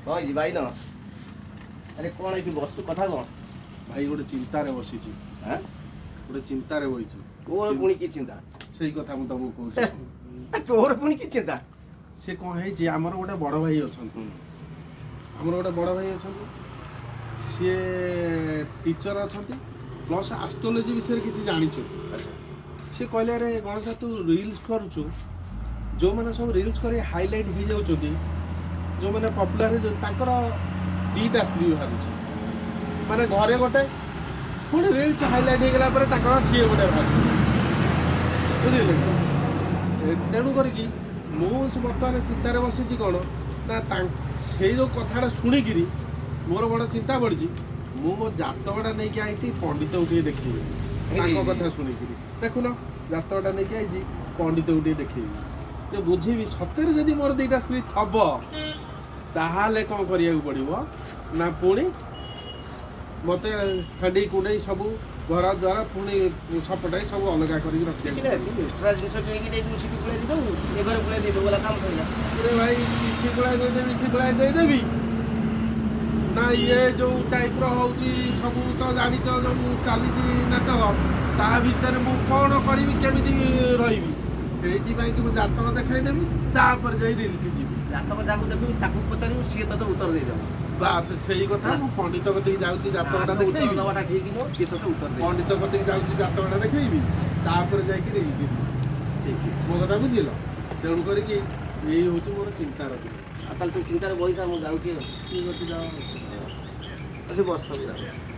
କଣ ହେଇଛି ଭାଇ? ନ ଆରେ, କ'ଣ ଏଇଠି ବସୁ, କଥା କ'ଣ? ଭାଇ, ଗୋଟେ ଚିନ୍ତାରେ ବସିଛି। ଆଁ? ଗୋଟେ ଚିନ୍ତାରେ ବସିଛି। ତୋର ପୁଣି କି ଚିନ୍ତା? ସେଇ କଥା ମୁଁ ତମକୁ କହୁଛି। ତୋର ପୁଣି କି ଚିନ୍ତା? ସେ କ'ଣ ହେଇଛି, ଆମର ଗୋଟେ ବଡ଼ ଭାଇ ଅଛନ୍ତି। ଆମର ଗୋଟେ ବଡ଼ ଭାଇ ଅଛନ୍ତି, ସିଏ ଟିଚର ଅଛନ୍ତି, ପ୍ଲସ୍ ଆଷ୍ଟ୍ରୋଲୋଜି ବିଷୟରେ କିଛି ଜାଣିଛନ୍ତି। ସିଏ କହିଲେ, ଆରେ ଗଣେଶ, ତୁ ରିଲ୍ସ କରୁଛୁ, ଯେଉଁମାନେ ସବୁ ରିଲ୍ସ କରି ହାଇଲାଇଟ୍ ହେଇଯାଉଛନ୍ତି, ଯେଉଁମାନେ ପପୁଲାର ହେଇଯାଉଛନ୍ତି, ତାଙ୍କର ଦୁଇଟା ସ୍ତ୍ରୀ ବାହାରୁଛି। ମାନେ ଘରେ ଗୋଟେ, ପୁଣି ରିଲ୍ସ ହାଇଲାଇଟ୍ ହେଇଗଲା ପରେ ତାଙ୍କର ସିଏ ଗୋଟେ ବାହାରୁଛି, ବୁଝିଲେ କି? ତେଣୁ କରିକି ମୁଁ ସେ ବର୍ତ୍ତମାନ ଚିନ୍ତାରେ ବସିଛି। କ'ଣ ନା ସେଇ ଯେଉଁ କଥାଟା ଶୁଣିକିରି ମୋର ବଡ଼ ଚିନ୍ତା ବଢ଼ିଛି। ମୁଁ ମୋ ଜାତକଟା ନେଇକି ଆଇଛି, ପଣ୍ଡିତକୁ ଟିକେ ଦେଖେଇବି। ତାଙ୍କ କଥା ଶୁଣିକିରି ଦେଖୁନ, ଜାତକଟା ନେଇକି ଆଇଛି, ପଣ୍ଡିତକୁ ଟିକେ ଦେଖେଇବି ଯେ ବୁଝିବି, ସତରେ ଯଦି ମୋର ଦୁଇଟା ସ୍ତ୍ରୀ ଥବ, ତାହେଲେ କ'ଣ କରିବାକୁ ପଡ଼ିବ, ନା ପୁଣି ମୋତେ ହାଣ୍ଡି କୁଣ୍ଡେଇ ସବୁ ଘର ଦ୍ୱାର ପୁଣି ସପଟାଇ ସବୁ ଅଲଗା କରିକି କିଛି ରଖିବାକୁ ନାହିଁ। ପଡ଼ିବ। ତୁ ଏକ୍ସଟ୍ରା ଜିନିଷ କିଣିକି ନେଇଯିବୁ, ସିଟି ପୁଳାଇ ଦେଇଦେବୁ, ଏ ଘରେ ପୁଳାଇ ଦେଇଦେବୁ, ଗଲା, କାମ ସରିଲା। ଆରେ ଭାଇ, ସିଠି ଗୁଳାଇ ଦେଇଦେବି, ଏଠି ଗୁଳାଇ ଦେଇଦେବି ନା, ଇଏ ଯୋଉ ଟାଇପ୍ର ହଉଛି ସବୁ ତ ଜାଣିଛ, ଯୋଉ ଚାଲିଛି ନାଟକ, ତା ଭିତରେ ମୁଁ କ'ଣ କରିବି, କେମିତି ରହିବି? ସେଇଥିପାଇଁ କି ମୁଁ ଜାତକ ଦେଖେଇଦେବି, ତାପରେ ଯାଇ ରିଲକି ଯିବି। ଜାତକ ଯାହାକୁ ଦେଖିବୁ, ତାକୁ ପଚାରିବୁ, ସିଏ ତତେ ଉତ୍ତର ଦେଇଦେବ। ବାସ୍, ସେଇ କଥା। ମୁଁ ପଣ୍ଡିତ କତିକି ଯାଉଛି, ଜାତକଟା ଆମେ ଉତ୍ତର ଦେଖେଇବି। ଦେବାଟା ଠିକ ନୁହଁ, ସିଏ ତତେ ଉତ୍ତର ଦେଇଦେବ। ପଣ୍ଡିତ କତିକି ଯାଉଛି, ଜାତକଟା ଦେଖେଇବି, ତାପରେ ଯାଇକି ରିଲକି ଯିବି। ଠିକ ଅଛି। ମୋ କଥା ବୁଝିଲ? ତେଣୁ କରିକି ଏଇ ହେଉଛି ମୋର ଚିନ୍ତାର ଦିନ। ଆଉ ତାହେଲେ ତୁ ଚିନ୍ତାରେ ବସିଥା, ମୁଁ ଯାଉଛି ଆଉ। ଠିକ୍ ଅଛି, ଯାଅ। ଆସି ବସିଥା, ମୁଁ ଯାଉଛି।